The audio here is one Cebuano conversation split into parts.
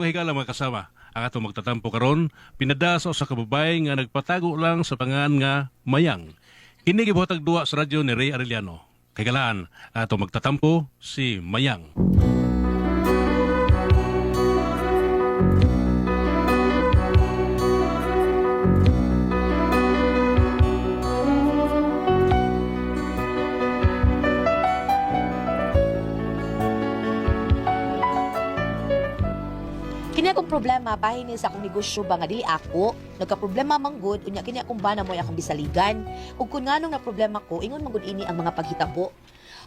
Higala, mga kasama, ang atong magtatampo karon pinada sa usa ka babae nga nagpatago lang sa pangan nga Mayang. Kini gibuhatag duwa sa radyo ni Ray Arellano. Kagalaan, atong magtatampo si Mayang. Kini akong problema bahin ni sa akong negosyo ba nga dili ako nagka-problema man gud, unya kini akong bana mo'y akong gisaligan. Ug kun nganong na problema ko, ingon man gud ini ang mga paghitabo.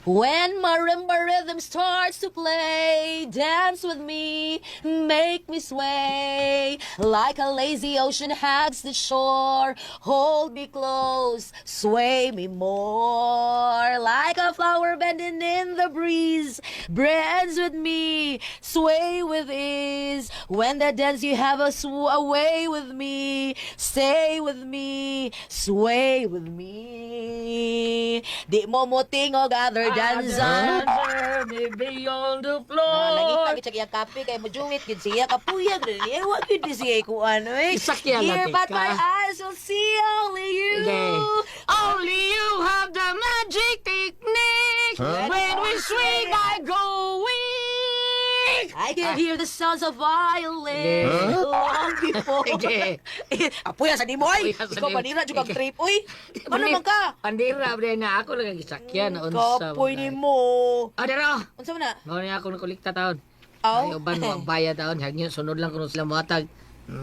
When marimba rhythm starts to play, dance with me, make me sway. Like a lazy ocean hugs the shore, hold me close, sway me more. Like a flower bending in the breeze, dance with me, sway with ease. When the dance you have a away with me, stay with me, sway with me. Di mo mo tingog other dancer. Dancer, baby on the Ah, floor. nangita gid siya iyang kape kay mojuwit gid siya kapuyag rin niya. Wa gid ni siya kuan oy. Isakyan Here natin but ka. my eyes will see only you. Okay. Only you have the magic technique. When we swing, I go weak. I can hear the sounds of violin Yeah. long before. Okay. Apuya sa nimo oy. Apuya sa Ikaw nimo. panira jud kag trip oy. Ano man ka? Pandira, bre na ako lang ang gisakyan. Unsa. Kapoy nimo. Ah, dero. Unsa man na? Mao ni ako nakolekta taon. Aw. Ay, uban mo ang bayad taon. Hagyo, sunod lang kuno sila mohatag.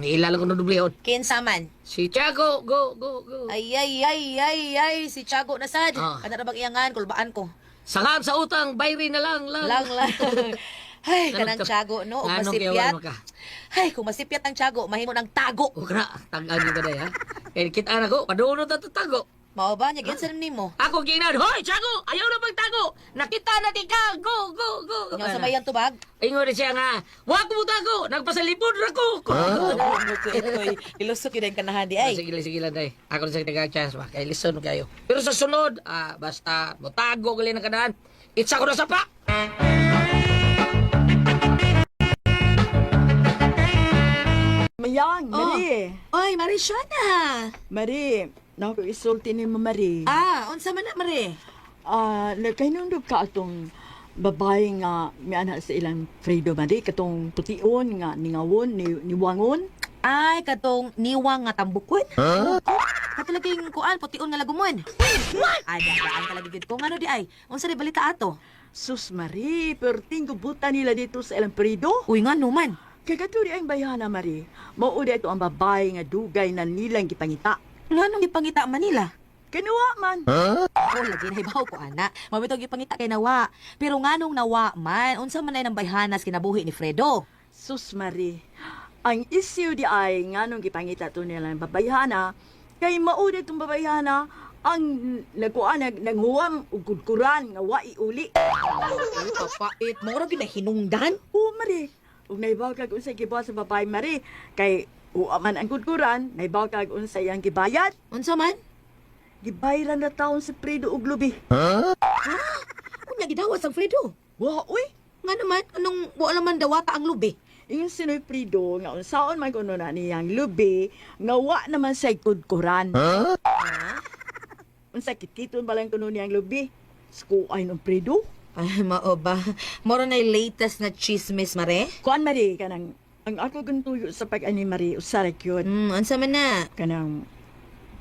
Ila lang kuno dublihon. Kinsa man? Si Tiago, go, go, go. Ay ay ay ay ay si Tiago na sad. Ah. Kana ra bang iyangan kulbaan ko. Sangam sa utang, bayri na lang, lang. Lang lang. Ay, kanang Anong Tiago no, ug Anong masipyat. kiyawan mo ka? Ay, kung masipyat ang Tiago, mahimo ng tago. Ukra, tag-an yung kaday, ha? Kaya kita na ko, paduno ta tago. Mao ba niya ginsa nimo? Ako ginan, hoy, Tiago, ayaw na magtago. Nakita na ti ka, go, go, go. Nya sa mayang tubag? Ingon na siya nga, wag mo tago, nagpasalipod ra ko. Itoy, ilusok yun ang kanahan di ay. Sige lang, sige lang, day. Ako na sa taga chance ba, kay listen mo kayo. Pero sa sunod, basta mo tago gali ng kanaan, itsa ko na sa pa. Mayang, Marie. Oy, Marishana. Marie, naku isulti ni mo Marie. Ah, unsa man na Mari? Ah, nagkahinungdog ka atong babae nga miana sa ilang Fredo Marie katong pution nga ningawon ni niwangon. Ay, katong niwang nga tambukon. Huh? Katulaging kuan, pution nga lagumon. Ay, daan talaga gid ko ngano di ay. Unsa di balita ato? Sus Marie, perting gubutan nila dito sa ilang Fredo. Uy, ngano man? Kay katuri ang bayana Marie. Mao di ito ang babae nga dugay na nilang gipangita. Nganong gipangita Manila? Kinuha man. Oh, lagi na ibaw ko ana. Mabitog gipangita kay nawa. Pero nganong nawa man, unsa man ay nang bayhanas kinabuhi ni Fredo? Sus Marie, ang issue di ay nganong gipangita to nila ang babayhana kay mao itong babayhana ang nagkuan nag naghuwam og kudkuran nga wa iuli. Ay, kapait. Mura gyud na hinungdan. O Marie, ug naibaw kag unsay gibuhat sa babae Marie kay uwa man ang kudkuran, naibaw kag unsay ang gibayad. Unsa man? Gibayran na taon si Fredo og lubi. Unya gidawas ang Fredo. Wa uy, Nga naman, anong wala man dawata ang lubi? ingon si Noy Fredo nga unsaon man kuno na niyang lubi nga wa naman say kudkuran. Ha? Unsa kitkiton ba lang kuno niyang lubi? Skuay ng Fredo. Ay, mao ba? Moro na latest na chismis, mare? Kuan Mari kanang ang ako guntuyo sa pag-ani Mari usara gyud Unsa man na? kanang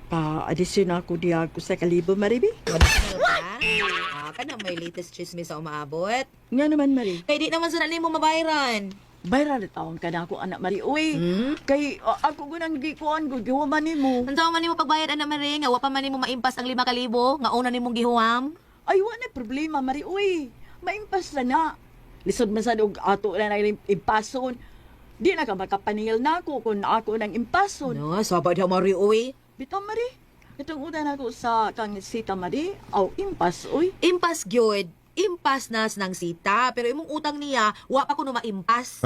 pa adisyon ako diya ko sa kalibo Mari bi. What? Ah, kana may latest chismis sa umaabot. Nga naman Mari, Kay di naman sa nimo mabayran. bayra na taon ka na ako anak Mari uy. Hmm? Kay ako gunang gikuan ko gihuman nimo. Unsa man nimo pagbayad ana mare nga wa pa man nimo maimpas ang 5,000 nga una nimong gihuwam? Ay wa na problema Mari uy. Maimpas na na. Lisod man sad og ato na nang impason. Di na ka makapaningil na ako kung ako nang impason. No, sabad ha mare uy. Bitaw Mari, itong una na ako sa kang sita Mari, aw impas uy. Impas gyud. Impas nas ng sita, pero imong utang niya wa pa kuno maimpas.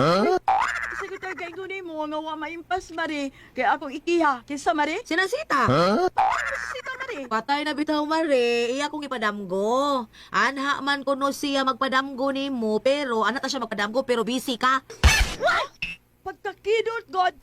Sagot tayo kay guni mo nga wa maimpas Mari. Kay akong ikiha kinsa Mari? Sinang sita? Sita Mari. Patay na bitaw mare, iya kong ipadamgo. Anha man kuno siya magpadamgo nimo, pero ana ta siya magpadamgo pero busy ka. Gidot God.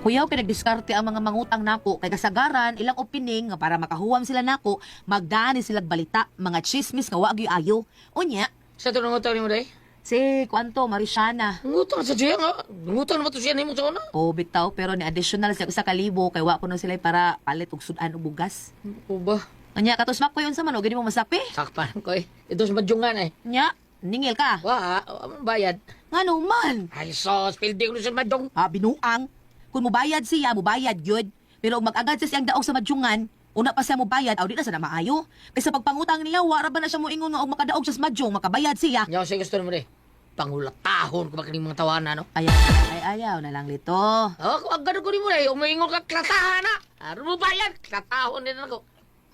Kuyaw kay nagdiskarte ang mga mangutang nako kay kasagaran ilang opening nga para makahuwam sila nako, magdaan sila balita, mga chismis nga wa gyud ayo. Unya, Sa ito nangutang ni mo, day? si kuanto Marisiana. Ngutang sa siya nga. Ngutang naman to siya nimo sa una. Oh, bitaw pero ni additional siya usa ka libo kay wa kuno sila para palit og sudan og bugas. O ba? Unya katos makoy unsa man og gini mo masapi? Sakpan ko eh. Ito sa madyungan eh. Nya, ningil ka. Wa, among bayad. Ngano man? Ay sos, pildi ko sa madyong. Ah, binuang. Kung mubayad siya, mubayad yun. Pero kung mag-agad siya siyang daog sa madyungan, una pa siya mubayad, aw di na sana maayo. Kaysa pagpangutang niya, wara ba na siya moingon nga og makadaog siya sa madyong, makabayad siya. Nyaw siya gusto mo day. Pangulatahon ko ba kining mga tawanan, no? Ayaw, ay, ayaw na lang lito. Oh, kung ang ganun ko ni mo day, umiingon ka klatahan na. Aron mo bayad, klatahon din ako.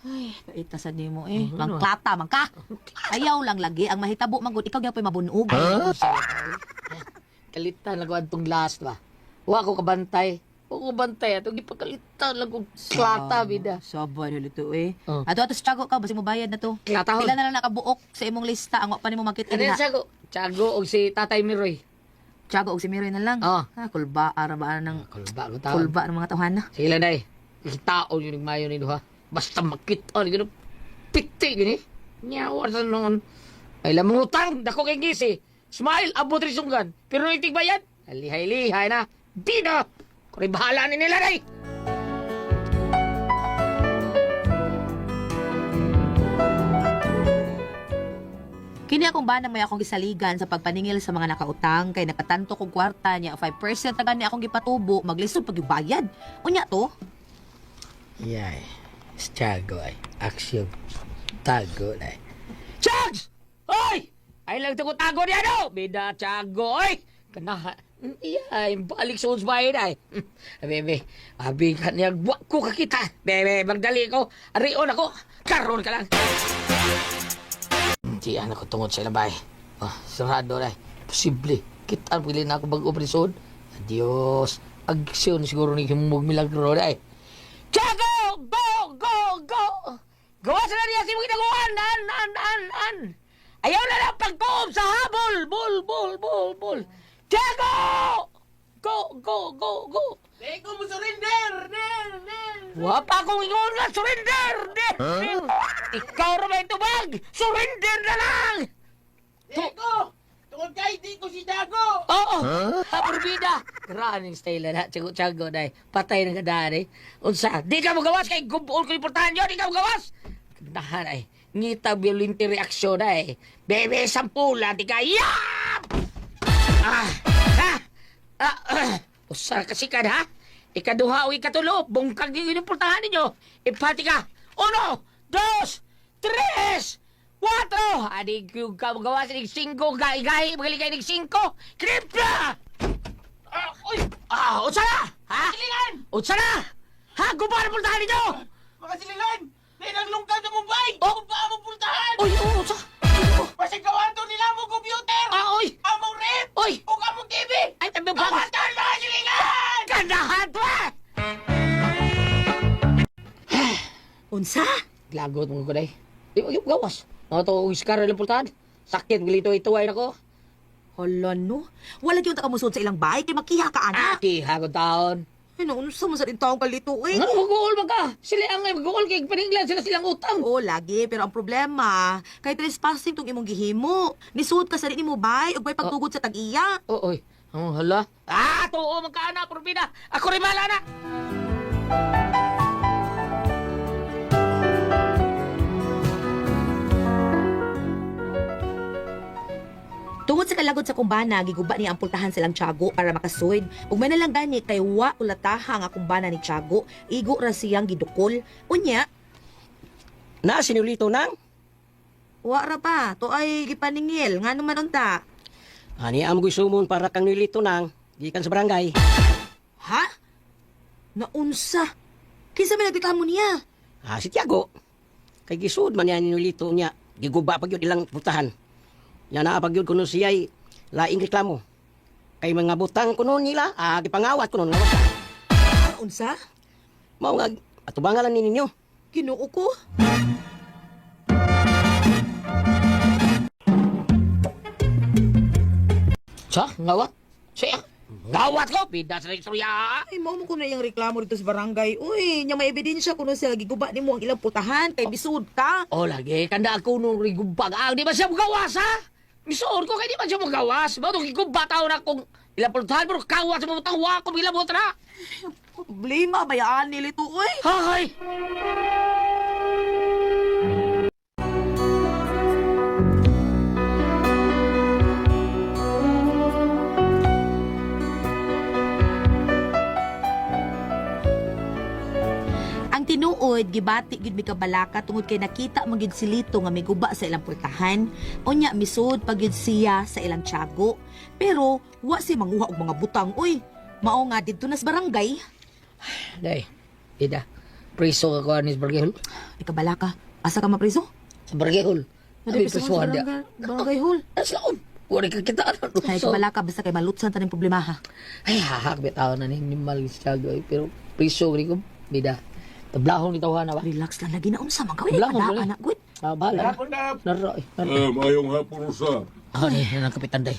Ay, kaitasan ni mo eh. Mangklata, mangka. Ayaw lang lagi, ang mahitabo manggod, ikaw gyapon mabunog. Huh? Kalitan lang ko atong last ba. Wa ko kabantay. Wa ko kabantay atong gipakalitan lang ko klata bida. Sabay na lito eh. Oh. Ato ato sa tiyago ka, basi mubayad na to. Klatahon. Pila na lang nakabuok sa imong lista, ang wa pa nimo makita Ano diha. yung Tiago? Tiago og si Tatay Miroy. Tiyago og si Miroy na lang. Oh. Ah, kulba, ara ba ng Kulba ko taon. kulba ng mga tawhana. Sige lang day. Itaon yun mayo ni duha. Basta makita ni gino. Piti gini. Nyawa sa noon. Ay lamang utang. Dako kay gisi. Smile, abot rin sunggan. Pero itig bayad. Lihay-lihay na. Di na. Kuri bahala ni nila day. Kini akong bana may akong gisaligan sa pagpaningil sa mga nakautang kay nakatanto kog kwarta niya 5% na gani akong gipatubo maglisod pag bayad. Unya to, Yay. Tiago ay. Aksyon. Tago na. Chags! Oy! Ay lang ko tago niya no! Bida Tiago oy! Kanaha. Iyay, balik sa bayan ay. Bebe, abi ka niya, wa ko kakita. Bebe, magdali ko. Arion ako. Karon ka lang. Di anak ko tungod sa labay. Oh, sarado na. Posible. Kita pili na ako bago prisod. Adios. Agsyon siguro ni himog milagro na eh. Tiago! Go! Go! Go! Gawa sa niya si mga ginagawan! An! An! An! An! Ayaw na lang pagkuom sa habol! Bol! Bol! Bol! Bol! Tiago! Go! Go! Go! Go! Di ko mo surrender! Ner! Ner! Wa pa akong ingon na surrender! Der! Der! Ikaw ra may tubag! Surrender na lang! Di ko! Tungod kay di ko si Dago! Oo! Huh? Burbida! Graan yung style na. Tiyago-tiyago na eh. Patay na kadaan eh. Unsa, di ka mo gawas kay gubuol ko importanhan yun. Di ka mo gawas! Nahan ay. Ngita violente reaksyon na eh. Bebe, sampula, di ka. Yap! Ah! Ha! Ah! Ah! Usa kasi ka ha? Ikaduha o ikatulo, bungkag yung inimportahan ninyo. Ipati ka. Uno, dos, tres, cuatro. Ani yung gawa sa singko, gahi-gahi, magaling kayo ng singko. Kripla! Ah, uy! Ah, unsa na? Ha? Silingan! Unsa na? Ha? Guba na pultahan ninyo! Mga silingan! Nainanglungkad sa Mumbai! Oh! Guba mo pultahan! Uy, oh, unsa? Basig kawanto nila mo computer! Ah, oy! Among rep! Oy! Ug among TV! Ay, tabi ba? Kawantan mga silingan! Ganahan pa! unsa? Lagot mo ko day. Di mo gawas. Mga to, iskar lang pultahan. Sakit, galito ito ay nako. Hala no. Wala gyud ta kamusod sa ilang bahay kay makiha ka ana. Aki, hagod taon. Ay no, unsa man sa taong kalito eh. Ano, mag-uol ba ka? Sila ang mag-uol kay paninglan sila silang utang. Oo, lagi. Pero ang problema, kay trespassing tong imong gihimo. Nisuod ka sa rin mo bay, ug may pagtugod sa tag-iya. Oo, oy. Oh, hala. Ah, tuo magkaana, Purpina. Ako rin bahala na. Tungod sa kalagot sa kumbana, giguba niya ang pultahan silang Tiago para makasuid. Ug may nalang gani kay wa ulataha nga kumbana ni Tiago, igo ra siyang gidukol. Unya, Na sinulito nang wa ra pa, to ay gipaningil, ngano man unta. ani am sumon para kang nilito nang gikan sa barangay. Ha? Naunsa? Kinsa may nagreklamo niya? Ah, si Tiago kay gisud man niya nilito niya giguba pag yun ilang putahan. Nya naa pag yun kuno siya'y laing reklamo. Kay mga butang kuno nila, ah, gipangawat kuno nga wala. Unsa? Mao nga atubangan lang ni ninyo. Ginoo ko. Sa, ngawat. Siya, ngawat ko. Bida sa istorya. Ay, mao mo ko na iyang reklamo dito sa barangay. Uy, nya may ebidensya kuno sila giguba nimo ang ilang putahan kay bisud ka. O lagi, kanda ako nung rigubag. Ah, di ba siya magawas, ha? Misuod ko kay di ba siya magawas? Ba, itong giguba tao na kung ilang pultahan, pero kawat sa mga wa ko bilang buta na. Problema bayaan nilito uy. Hay! Ang tinuod gibati gyud mi kabalaka tungod kay nakita man gyud si Lito nga miguba sa ilang pultahan. Unya misud pa gyud siya sa ilang tiyago. Pero wa siya manguha og mga butang uy. Mao nga didto na sa barangay. Day, ida. Priso ka ko anis bargehol. Ay kabalaka, asa ka mapriso? Sa bargehol. Abi prisuhan dia. Barangay hall. As laon. Wala ka kita. Ay kabalaka basta kay malutsan taning problema ha. Ay, hahak bitaw na ni mal siya eh. Pero priso gani ko bida. Tablahon ni tawhana ba? Relax lang lagi na unsa man ka. Uy, Tablahon kada gani. anak gud. Ah, bahala. Hapon na. Naro eh. Naro. Eh, mayong hapon sa. Ah, ni nang kapitan day.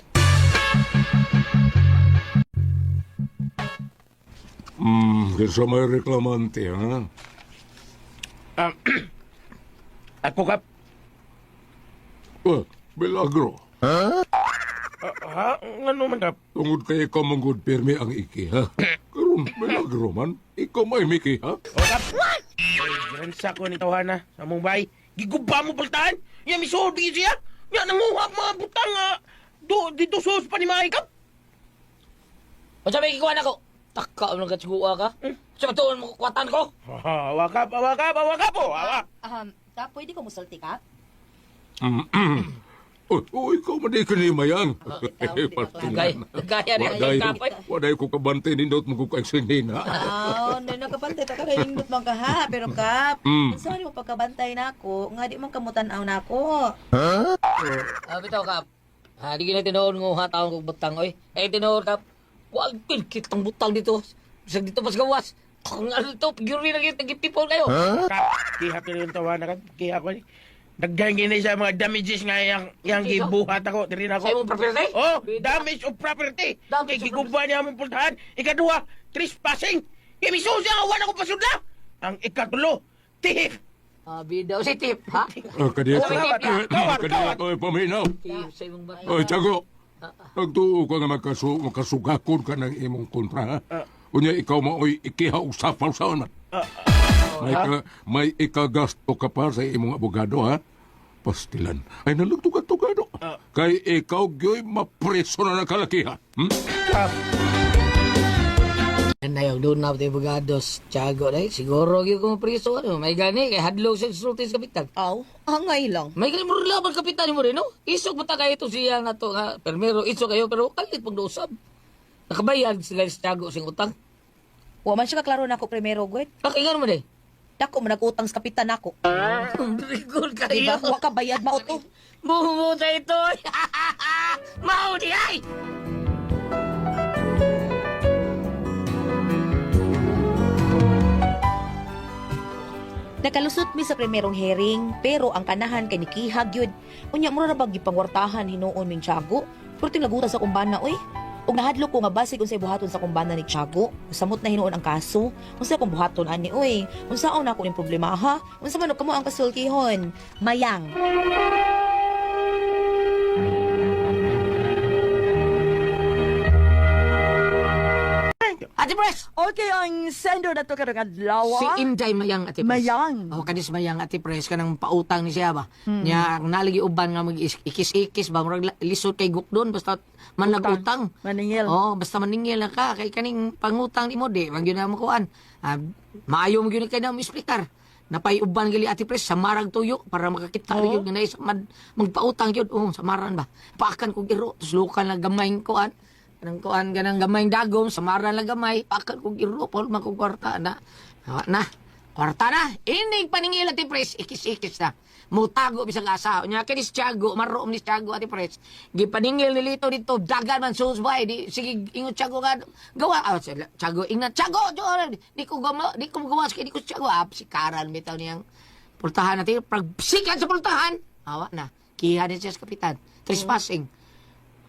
Kinsa may reklamante, ha? Ah, ako kap. Eh, Milagro. Ha? Ngano man kap? Tungod kay ikaw manggod pirmi ang iki, ha? Karon, Milagro man. Ikaw may miki, ha? O kap. Giransa ko ni tawhana sa mong bay. Giguba mo pultahan. Ya misuod gyud siya. Ya nanguha ang mga butang ah, do dito sus pa ni Mai kap. Unsa may gikuha nako? Taka mo nang ka. Sa matuon mo kuwatan ko. Awa kap, awa kap, awa kap oh, awa. Ka pwede ko musulti ka? Oh, oh, ikaw man di ka ni Mayang. Gaya, gaya ni Waday, kapay. waday ko kabante nindot mo ko kay sinin, ha? Ah, no, nakabantay ta ka kay nindot man ka ha, pero kap, unsa man mo pagkabantay nako, nga di man kamutan-aw nako. Ah, bitaw kap. Ha, di gina tinuod ngo ha taong kog butang oy. Eh tinuod kap. Wag pin kitang butang dito. Bisag dito pas gawas. Kung ano to, gyuri na gyud nagipipol kayo. Kap, kiha ko yung tawhana kap. Kiha ko ni. Daghan gini sa mga damages nga yang yang gibuhat ako diri na Sa ako. imong property? Oh, damage of property. Damage Kay of giguba niya among pultahan. Ikaduha, trespassing. Kay misuod siya nga wala ko pasudla. Ang ikatulo, thief. Ah, bida si tip, ha? Ah, kadiya ko. Kawat, kawat, Kadiya ko, eh, paminaw. Tip sa imong bata. Oy, Tiago. Nagtuo ka nga makasugakon ka ng imong kontra, ha? Unya, ikaw maoy ikiha og safaw sa man. May ikagasto ka pa sa imong abogado, ha? Pastilan. Ay, nalugtugad-tugado. Kay ikaw gyoy mapreso na nakalaki, ha? Hmm? Nayo doon na tayo bagados. Tiago dai siguro gyud ko priso ano. May gani kay hadlok sa sulti sa kapitan. Aw, angay lang. May gani mo laban kapitan mo rin no. Isog mo ta kayo ito siya nga to nga permero isog kayo pero kalit pag usab. Nakabayad sila sa Tiago sing utang. Wa man siya kaklaro nako primero, gud. Pakingan mo day. Dako man nagutang sa kapitan nako. Rigol Diba? kayo. Wa ka bayad mao to. Bumo sa ito. Mao di ay. Nakalusot mi sa primerong hearing, pero ang kanahan kay nikihag yun. Unya mura ra bag gipangwartahan hinuon ming Tiago. Pero tinglagutan sa kumbana oy. Ug nahadlok ko nga basig unsay buhaton sa kumbana ni Tiago. Samot na hinuon ang kaso. Unsa akong buhaton ani oy? Unsaon na ako ning problema ha? Unsa man og kamo ang kasultihon? Mayang. Ate Pres! Okay, ang sender na to karong adlaw. Si Inday Mayang Ate Pres. Mayang. Oh, kanis Mayang Ate Pres kanang pautang ni siya ba. Nya ang nalagi uban nga mag ikis-ikis ba murag lisod kay gukdon basta man nagutang. Maningil. Oh, basta maningil na ka kay kaning pangutang nimo di man gyud na makuan. Ah, maayo mo gyud kay na mo explicar. Napay uban gali Ate Pres sa marag tuyo para makakita oh. gyud nga naisa man magpautang gyud. Oh, samaran ba. Paakan kog iro tos lokal na gamay kuan. Kanang kuan ganang gamay dagom, samaran lang gamay, paakan kog iro paul man kog kwarta na. Wa na. Kwarta na. Inig paningil, Ate Pres, ikis-ikis na. Mutago bisag asa. Unya kini si Tiago, maroom ni Tiago, Ate Pres. Gipaningil ni Lito dito, dagan man sus bay. Di sige ingon Tiago nga gawa. Ah, Tiago ingna Tiago, di ko gama, di ko gawas kay di ko Tiago. Ah, si Karan bitaw niyang pultahan natin. Pag sikan sa pultahan, awa na. Kiha ni siya sa kapitan. Trespassing.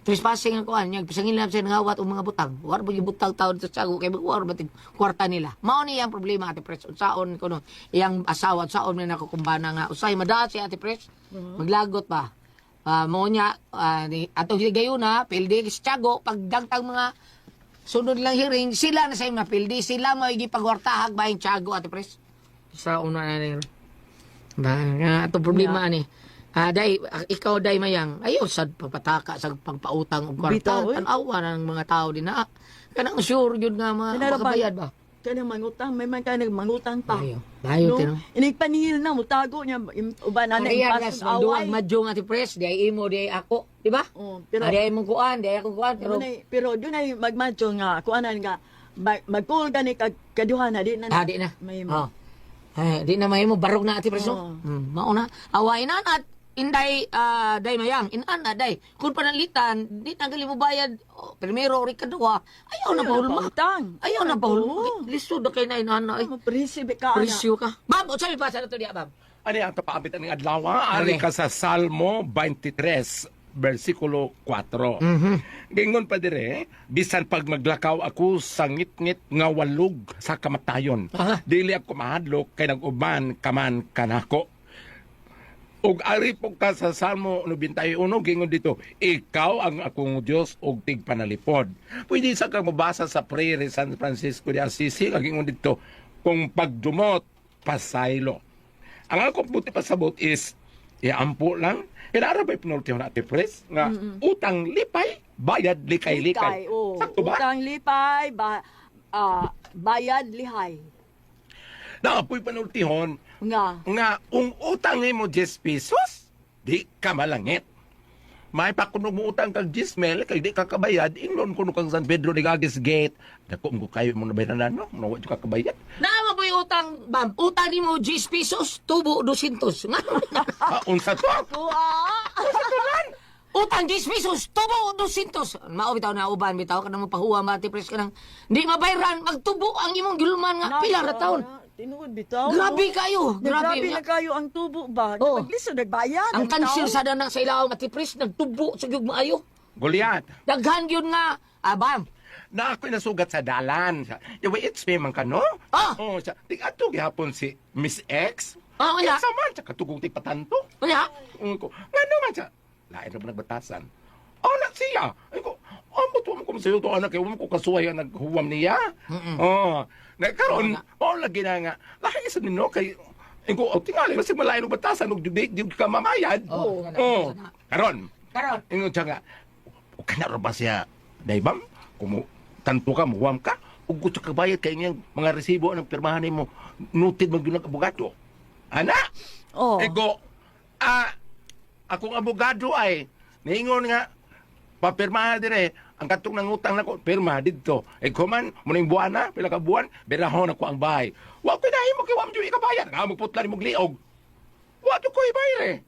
Trespassing ang kuan niya. Bisangin lang siya nangawat og mga butang. War ba yung butang taon sa Tiago kay war ba ting kwarta nila. Mao ni ang problema, Ate Pres. Unsaon kuno iyang asawa, unsaon man nakukumbana nga usay madaat si Ate Pres. Maglagot ba. Mao niya ni atong higayuna pildi si Tiago pagdagtang mga sunod lang hearing sila na sa na pildi sila mo gipagwartahag bahin Tiago, Ate Pres. Sa una na rin. Ba, nga atong problema ani. Ah, day, ikaw day mayang, ayaw sad pagpataka sa pagpautang og kwarta. Bitaw, eh. Tan-awa ng mga tao din na. Kanang sure yun nga mga Kanang makabayad ba? Kanang mangutang, may man kanang mangutang pa. Ayaw. Bayo No? tino. Inig paningil na, mutago niya, uban na na Korea ras impason away. duwag madyo nga ti pres, di ay imo, di ay ako, di ba? Oh, pero Pero, di ay mong kuan, di ay akong kuan, pero pero doon ay magmadyo nga, kuanan nga, mag-call gani kag kaduha na, di na. ah, di na. May Oh. Ay, di na mahimo barog na ati preso. Oo. Mao na. Away na at inday day mayang inan na day. Kung panalitan, di na gali mo bayad oh, primero or ikaduha, ayaw na pahulma. Pautang. Ayaw na pahulma. Oo. Lisod na kay na inana ay. Maprisibe ka ana. Presyo ka. Ma'am, unsa may pasa na to diya, ma'am? Ano ang tapaabit ang adlaw? Ari Okay. ka sa Salmo 23, versikulo 4. Gingon pa dire, bisan pag maglakaw ako sa ngitngit nga walog sa kamatayon. Aha. Dili ako mahadlok kay nag-uban kaman kanako. Ug ari po ka sa Salmo 91, gingon dito, ikaw ang akong Dios ug tigpanalipod. Pwede sa kang mabasa sa prayer ni San Francisco de Assisi, ang gingon dito, kung pagdumot, pasaylo. Ang akong buti pasabot is, iampo lang. Kaya ba ipinulti na Ate Pres? Nga, utang lipay, bayad likay-likay. Likay, oo. Sakto ba? Utang lipay, ba, bayad lihay. Naapoy panultihon, Nga. nga ung utang nimo 10 pesos, di ka malangit. May pakunog mo utang kag 10 mil, kay di ka kabayad, ingon kuno kang San Pedro de Gagis Gate. Dako mo kayo mo nabayaran no, no wa jud ka kabayad. Naama po yung utang, ma'am. Utang nimo 10 pesos, tubo 200. Nga. Ah, unsa to? Kuha! Utang 10 pesos, tubo 200. Mao bitaw na uban bitaw kanang mapahuwa ma Ate Pres kanang di mabayran magtubo ang imong gulman nga pila ra taon. Tinuod bitaw. Grabe kayo, Grabe. grabe. Grabe na kayo ang tubo ba? Oo. Maglisod nagbayad. Ang kansil tao. sa dana sa ilawom Ate Pres nagtubo sa gyud maayo. Goliath. Daghan gyud nga bam. Na ako'y nasugat sa dalan. Yawa, it's me man ka, no? Ah! Oh, siya. Di ato gihapon si Miss X. Ah, wala. Sa man, siya katugong ti patanto. Unya, Ko, ngano man siya? Lain na ba nagbatasan? Oh, na siya. Ay ko, oh, mo to mo ko sayo to anak kay mo ko kasuway ang naghuwam niya. Oh, nagkaroon, oh lagi na nga. Lahi sa nino kay ay ko, oh, tingali masig malain og batasan og di, di ka mamayad. Oh, Oh, karon. Karon. Ingon siya nga, o kana ra ba siya, daybam? Kung tanto ka, muwam ka, ug gusto ka bayad kay niyang mga resibo ng pirmahan nimo, noted man gyud ang abogado. Ana? Oh. Ego, akong abogado ay, niingon nga, papirmahan dire, ang katong nangutang nako, pirma didto. Ego man, muning buwan na, pila ka buwan, birahon ako ang bahay. Wa ko nahimo kay wa mo ikabayad. Nga magputla nimong liog. Wa to ko ibayad eh.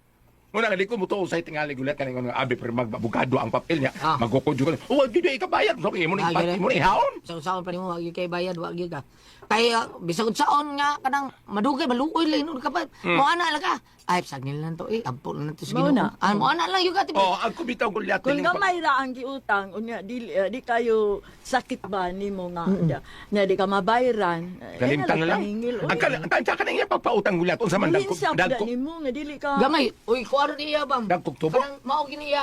Muna nga di ko mutuo sa tingali gulat kaning nga abi pero magbabugado ang papel niya. Ah. Magukod jud ko. Wa jud ikabayad. So imo ni Ah, ganun. imo ni haon. Sa usaon pa nimo wag gyud kay bayad, wag gyud ka. Kay bisag unsaon nga kanang madugay maluoy lang nun ka pa. Mo ana lang ka. Ay sagnil lang to eh, ampo lang to sa Mao Ginoo. na. Ah, mo ana lang gyud ka Ate Pres. Oh, ako bitaw gulat Kung gamay ra ang giutang, unya di, di kayo sakit ba nimo nga na di ka mabayran. Kalimtan na lang. Paningil, Ang kal ang tansya ka na iya pagpautang gulat unsa man Dagko dagko dagko nimo nga dili ka. Gamay, uy kuaro niya bam. Dagkog tubo? Kanang mao gini iya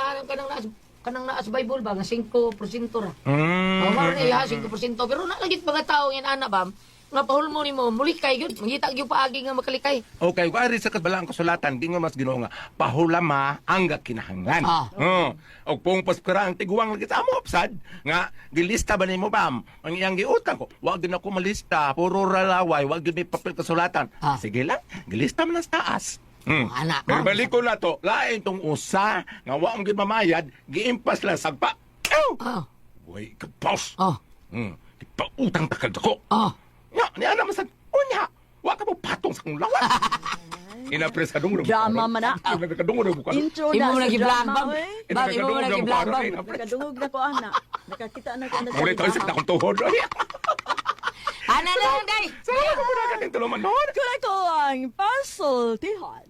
kanang naas Bible ba nga 5% ra. Mm. Oh, mao niya 5% pero na lagit mga tao nga ana bam nga pahulmo nimo mulikay gyud mangita gyud paagi nga makalikay. Okay, kung ari sa kabalaan kasulatan, gingon mas Ginoo nga pahulama ang kinahanglan. Ah. Oh. Og pung paskara ang tiguang lagi sa amo sad nga gilista ba nimo bam ang iyang giutang ko. Wa gyud ako malista, puro ralaway, wa gyud may papel kasulatan. Ah. Sige lang, gilista man ang sa taas. Oh, ana. Pero balik ko na to, lain tong usa nga wa ang gyud mamayad, giimpas lang sagpa. Ew! Oh, Way kapos. oh, Pautang takal ko. oh. Nya, ni ana masad. Unya. Wa ka mo patong sa akong lawas. Inapresadong na Drama man na. Nakadungog na bukan. Intro Imo na mo sa lagi vlog, drama, bang. oy. Bang, imo mo lagi vlog, bang. Nakadungog na ko ana. Nakakita na ko ana sa Muli tayo sa ibaha. akong tuhod. Ay, Ana na lang, day. Salamat po na kanin tuluman noon. Kuna ko ang pasultihan.